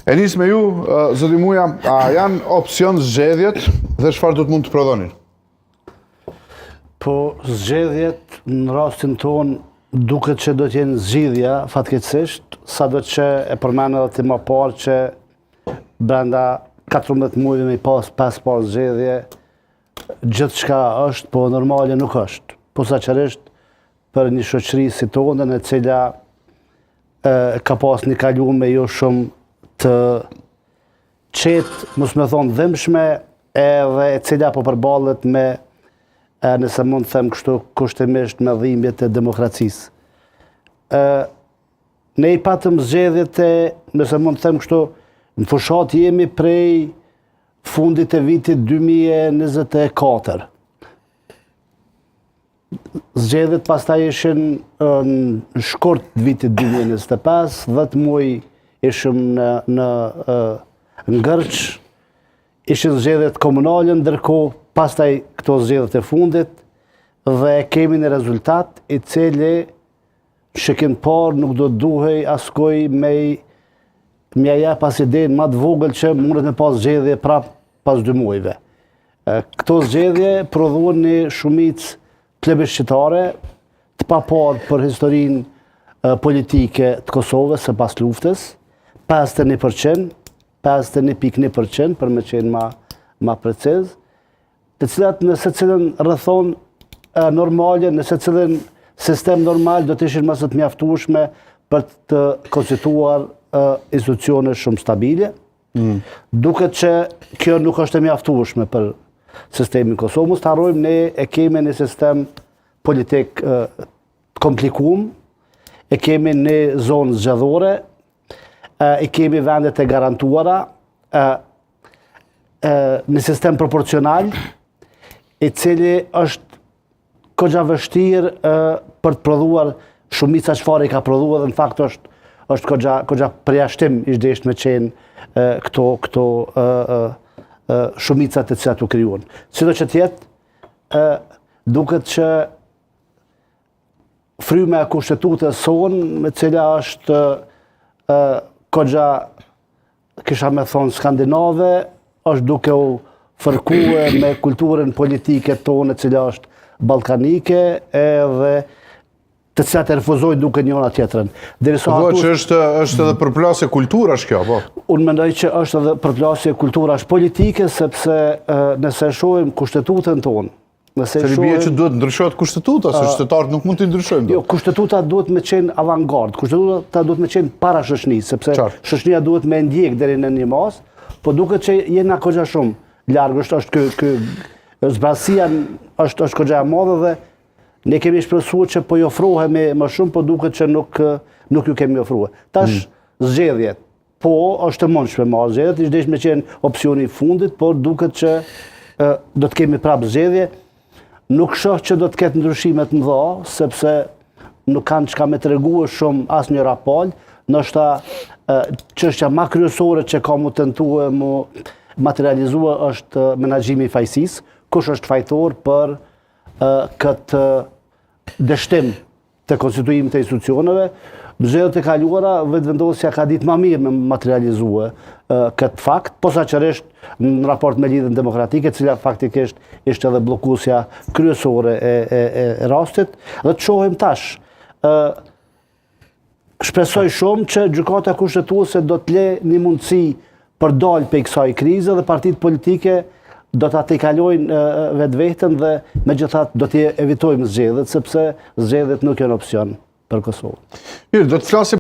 E nis me ju, zoti Muja, a janë opsion zgjedhjet dhe çfarë do të mund të prodhonin? Po, zgjedhjet në rastin tonë duket që do të jenë zgjidhja, fatkeqësisht, sado që e përmende edhe ti ma parë që brenda 14 muajve me i pas 5 parë zgjedhje, gjithçka është, po normale nuk është. Posaçërisht për një shoqëri si tonën e cila e, ka pas një kalume jo shumë të qetë, mos me thonë dhimbshme, edhe e cila po përballet me, e, nëse mund të them kështu, kushtimisht me dhimbjet e demokracisë. E, ne i patëm zgjedhjet e, nëse mund të them kështu, në fushatë jemi prej fundit të vitit 2024. Zgjedhjet pastaj ishin në shkurt të vitit 2025, 10 muaj ishim në, në ngërç, ishin zgjedhjet komunale, ndërkohë pastaj këto zgjedhjet e fundit, dhe kemi një rezultat i cili shikim parë nuk do duhej askuj me me ia jep as idenë ma të vogël që mundet me pas zgjedhje prap pas dy muajve. Këto zgjedhje prodhuan një shumicë plebiscitare të paparë për historinë politike të Kosovës së pas luftës, 51%, 51.1% për me qenë ma, ma preciz, të cilat në secilën rrethanë normale, në secilin sistem normal do të ishin më se të mjaftueshme për të konstituar institucione shumë stabile. Mm. Duket që kjo nuk është e mjaftueshme për sistemin Kosovë. Mos të harrojmë ne e kemi një sistem politik të komplikum, e kemi një zonë zgjedhore, e kemi vendet e garantuara, një sistem proporcional, i cili është Kogja vështirë për të prodhuar shumica çfarë i ka prodhuar dhe në fakt është është kogja kogja përjashtim ish desht me qenë këto këto ë ë shumicat të cilat u krijuan. Sido që të jetë, ë duket që fryma e kushtetutës sonë, me cila është ë kogja kisha me thonë skandinave, është duke u fërkue me kulturën politike tonë, e cila është ballkanike, edhe të cilat e refuzojnë duke njëra tjetrën. Derisa po, që është është edhe përplasje kulturash kjo, po. Unë mendoj që është edhe përplasje kulturash politike sepse nëse e shohim kushtetutën tonë, Nëse i bie që duhet ndryshohet kushtetuta, se qytetarët nuk mund të ndryshojnë. Jo, kushtetuta duhet me qenë avangard, kushtetuta duhet me qenë para shoqënisë, sepse shoqënia duhet me ndjek deri në një masë, po duket që jena kogja shumë larg, është është ky ky zbrazësia është është kogja e madhe dhe ne kemi shpresuar që po i ofrohemi më shumë, po duket që nuk nuk ju kemi ofruar. Tash mm. zgjedhjet, Po, është e mundshme me zgjedhjet, ish desht me qenë opsioni i fundit, por duket që e, do të kemi prapë zgjedhje. Nuk shoh që do të ketë ndryshime të mëdha, sepse nuk kanë çka me tregue shumë asnjëra palë, ndoshta çështja ma kryesore që ka mu tentue mu materializue është menaxhimi i fajësisë, kush është fajtor për këtë dështim të konstituimit të institucioneve, në zgjedhjet e kaluara, Vetëvendosja ka ditë ma mirë me materializue këtë fakt, posaçërisht në raport me Lidhjen Demokratike, cila faktikisht ishte edhe bllokuesja kryesore e, e, e rastit, dhe të shohim tash, shpresoj shumë që gjykata kushtetuese do të le një mundësi për dalë prej kësaj krize dhe partitë politike do ta tejkalojnë vetveten dhe megjithatë do t'i evitojmë zgjedhjet, sepse zgjedhjet nuk janë opsion për Kosovën. Mirë, do të flasim.